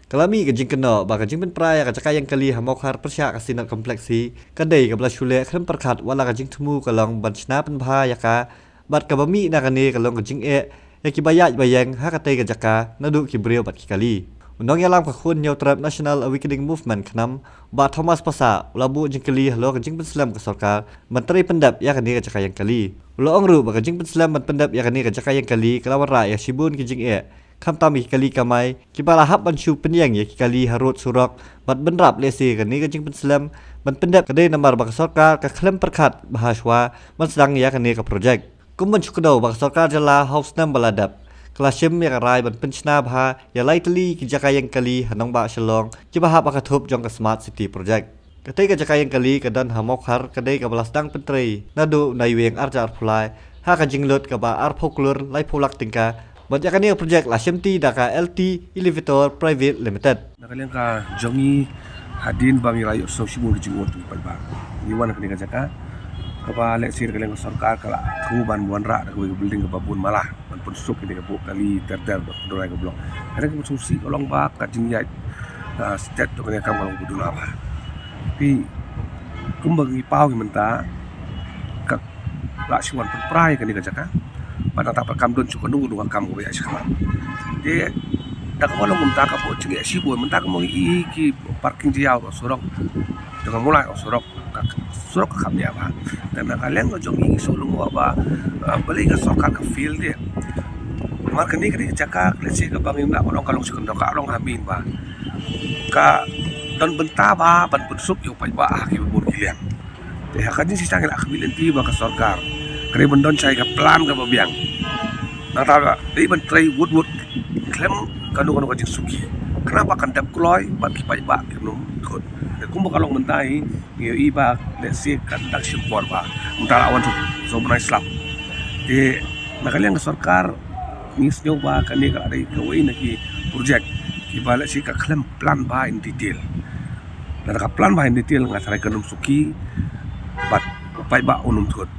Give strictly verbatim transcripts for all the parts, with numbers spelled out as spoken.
Ka la mih ka jingkynnoh ba ka jingpynpra ïa ka jaka ïeng kali ha Mawkhar pyrshah ka Synod Complex hi ka dei kaba la shu leh khlem pyrkhat, wat la ka jingthmu ka long ban shna pynbha ïa ka, bad kaba mih na kane ka long ka jingeh ïa kiba ïaid ba ïeng ha katei ka jaka naduh ki briew bad ki kali. U nongïalam ka Khun Hynñiewtrep National Awakening Movement, KHNAM, Bah Thomas Passah, u la buh jingkylli halor ka jingpynslem ka sorkar ban trei pyndep ïa kane ka jaka ïeng kali. U la ong ruh ba ka jingpynslem ban pyndep ïa kane ka jaka ïeng kali ka la wanrah ïa shibun ki jingeh, khamtam ïa ki kali kamai kiba la hap ban shu pynïeng ïa ki kali harud surok bad bynrap. Lehse kane ka jingpynslem ban pyndep ka dei namar ba ka sorkar ka khlem pyrkhat bha shuwa ban sdang ïa kane ka projek. Kum ban shu kdew ba ka sorkar jylla ha u snem ba la dep ka la shim ïa ka rai ban pynshna bha ïa lai tylli ki jaka ïeng kali ha nongbah Shillong kiba hap ha ka thup jong ka Smart City Project. Katei ka jaka ïeng kali ka don ha Mawkhar ka dei kaba la sdang pyntrei naduh u Naiwieng arhajar arphew lai ha ka jinglut kaba arphew klur laiphew lak tyngka, bad ïa kane ka projek la shimti da ka L T Elevator Private Limited. Na ka liang ka jong ngi, hadien ba ngi la ïohsngew shibun ki jingmut ki paidbah, ngi wan ha kane ka jaka kaba lehse na ka liang ka sorkar ka la thmu ban wanrah da kawei ka building kaba bun mala ban pynsuk ïa kane ka buh kali ter ter da ka durai ka block. Hynrei ka mynsiem ka long ba ka jingïaid, ah, stet jong kane ka kam ka long kaba duna bha. Te kumba ngi paw hi mynta, ka la shu wan pynpra ïa kane ka jaka, bad nangta pat kam don shuh kano kano ka kam kaba ïaid shakhmat. Te da kaba long kumta ka buh jingeh shibun, mynta kumba ngi i ki parking jylliew ha surok, jong ka mulai ha surok, ka surok ka kham ïa bha. Te na ka liang ka jong ngi ngi shu lyngngoh ba, ah, balei ka sorkar ka fail te. Namar kane ka dei ka jaka lehse kaba ngim lah ban ong ka long sha kyndong, ka long ha main ba ka don bynta bha ban pynsuk ïa u paidbah ha kiba bun ki liang. Te ha ka jingshisha ngi la khmih lynti ba ka sorkar ka dei ban don shai ka plan kaba biang. Nangta ba dei ban trei wut wut khlem kano kano ka jingsuki, khnang ba kan dep kloi bad ki paidbah kim nym thut. Te kumba ka long mynta hi, ngi ïohi ba lehse kan dang shim por bha, mynta la wan shu bnai slap. Te na ka liang ka sorkar ngi sngew ba kane ka la dei kawei na ki projek kiba lehse ka khlem plan bha in detail. Lada ka plan bha in detail nga tharai kan nym suki bad u paidbah un nym thut.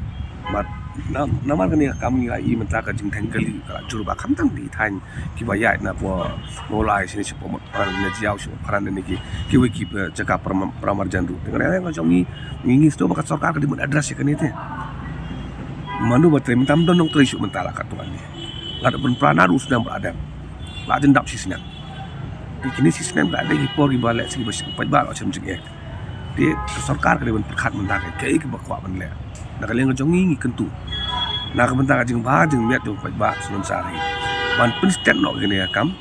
Bad na, namar kane ka kam ngi la i mynta ka jingtheng kali ka la jur bha, khamtam ki thaiñ kiba ïaid na pdeng Mawlai shane, shapoh Mawlai, na Jaiaw shapoh Pharan, ne ki kiwei ki, eh, jaka para, para marjan ruh. Te nga ong nga jong ngi, ngi ngi sdang ba ka sorkar ka dei ban address ïa kane te. Mano ba trei mynta, ym don nongtrei shuh mynta la katto katne. Lada pynpra naduh u snem ba la dep, la jan dap shi snem. Te kine shi snem ka dei ki por kiba lehse kiba shi paidbah la shem jingeh. Te ka sorkar ka dei ban pyrkhat mynta ka, kaei kaba kwah ban leh. Na ka liang ka jong ngi ngi kyntu na ka bynta ka jingbha jingmiat jong u paidbah Shnong Sari ban pynstet noh kane ka kam,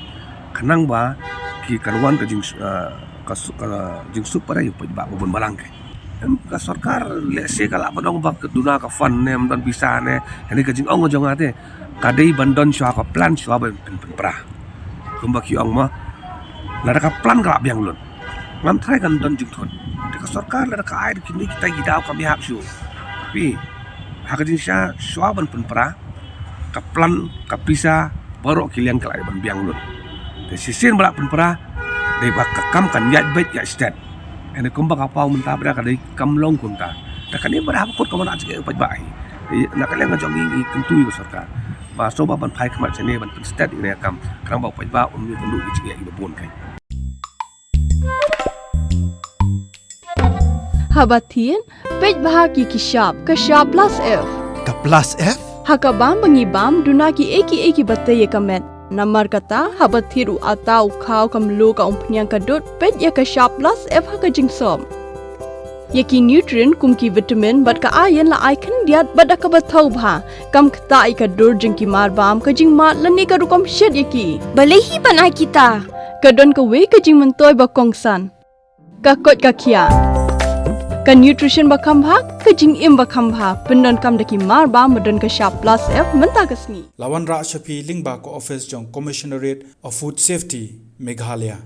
khnang ba ki kan wan ka jing, eh, ka su-, ka jingsuk para ïa u paidbah ba bun balang ka. Em, ka sorkar lehse ka lah ban ong ba ka duna ka fund ne ym don pisa ne, kane ka jingong ka jong nga te. Ka dei ban don shuwa ka plan shuwa ban pyn-, pynpra. Kumba ki ong ma, lada ka plan ka la biang lut, ngam tharai kan don jingthut. Te ka sorkar lada ka ai da kine kita ki daw kam ïahap shuh. Phi, ha ka jingshisha shuwa ban pynpra, ka plan, ka pisa, baroh ki liang ka la ai ban biang lut. Te shisien ba la pynpra, dei ba ka kam kan ïaid beit ïaid stet. Hynrei kumba ka paw mynta ba da ka dei kam long kumta. Te kane ba da haba kut ka wan da jingeh u paidbah hi. Te na ka liang ka jong ngi ngi kyntu ïa ka sorkar ba sngewbha ban phai khmat shane ban pynstet ïa kane ka kam, khnang ba u paidbah un ïoh kynduh ïa ki jingeh kiba bun kein. Haba thied, peit bha ki ki shap, ka shap plus F. Ka plus F? Ha ka bam ba ngi bam, duna kiei kiei kiba tei ïa ka met. Namar kata, haba thied u atta u khaw ka mluh ka umphniang ka dud, peit ïa ka shap plus F ha ka jingsop. Ïa ki nutrient kum ki vitamin bad ka iron la ai khyndiat bad da kaba thaw bha. Kam ktah ïa ka dur jong ki mar bam, ka jingmad lane ka rukom shet ïa ki. Balei hi ban ai kita? Ka don kawei ka jingmyntoi ba kongsan. Ka koit ka khiah. Ka nutrition ba kham bha, ka jingim ba kham bha, pyndonkam da ki mar bam ba don ka shap plus F mynta ka sngi. La wanrah sha phi lyngba ka office jong Commissionerate of Food Safety, Meghalaya.